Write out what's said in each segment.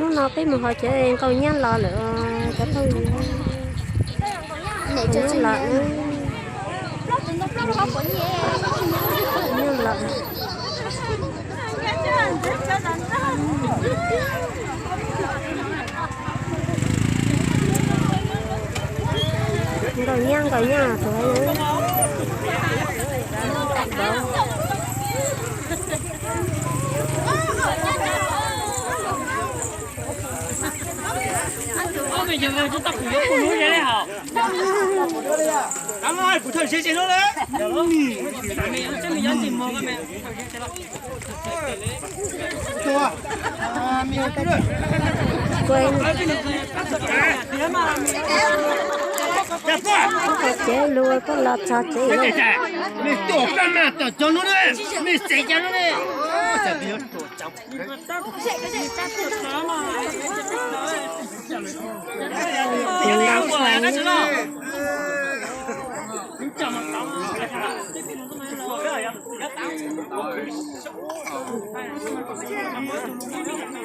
Hnub no peb mus haus cawv nkaus nyiaj los lawm cov phooj ywg. Nyiaj los, nyiaj los. Nkaus nyiaj, nkaus nyiaj tus. Koj haus cawv lus koj los txog tsev.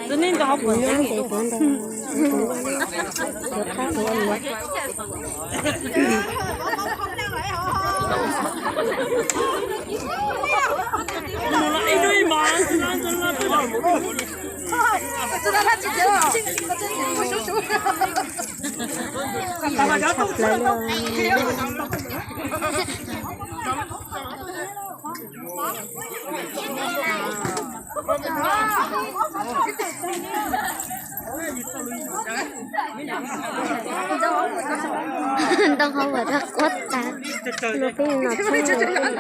Tus neb nto hauv kuv nyob ntes kuv ntag, kuv qab kuv ua luav. Tshaj plaws li. Ntoo hauv ua rau quaj tas, luag peb no txhob rov peb saib.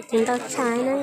Tsis ntau tshaj na.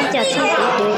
Ib co tshaj kuv kuv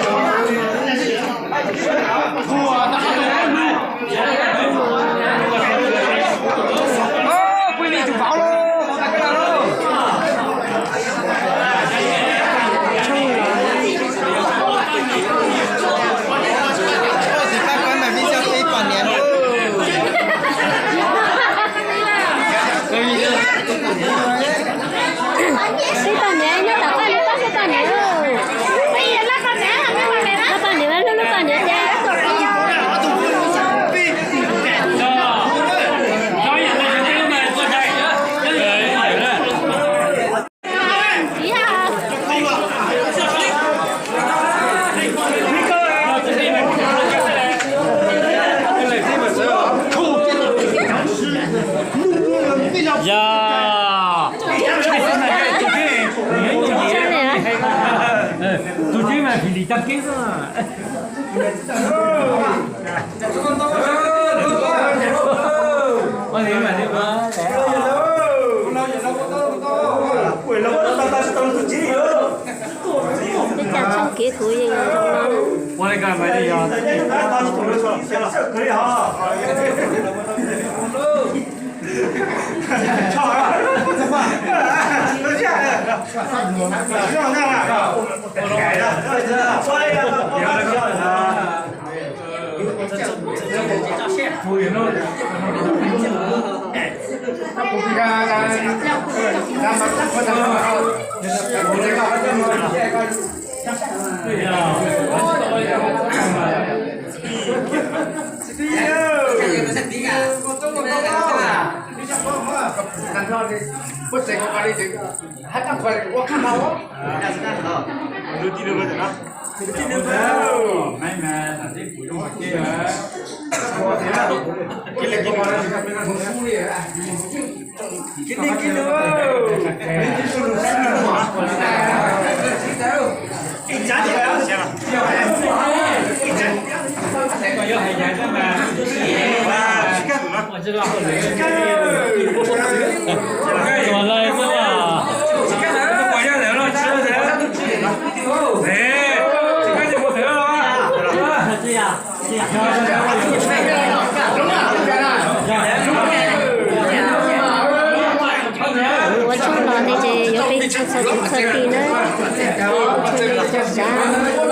Li li tag keb xwb. Peb cov txheeb kev kuv yeej yog zoo no na. Ua tsaug los nej ces yuav peb txhua tus txhua tus na, ua tsaug nej txhua tus.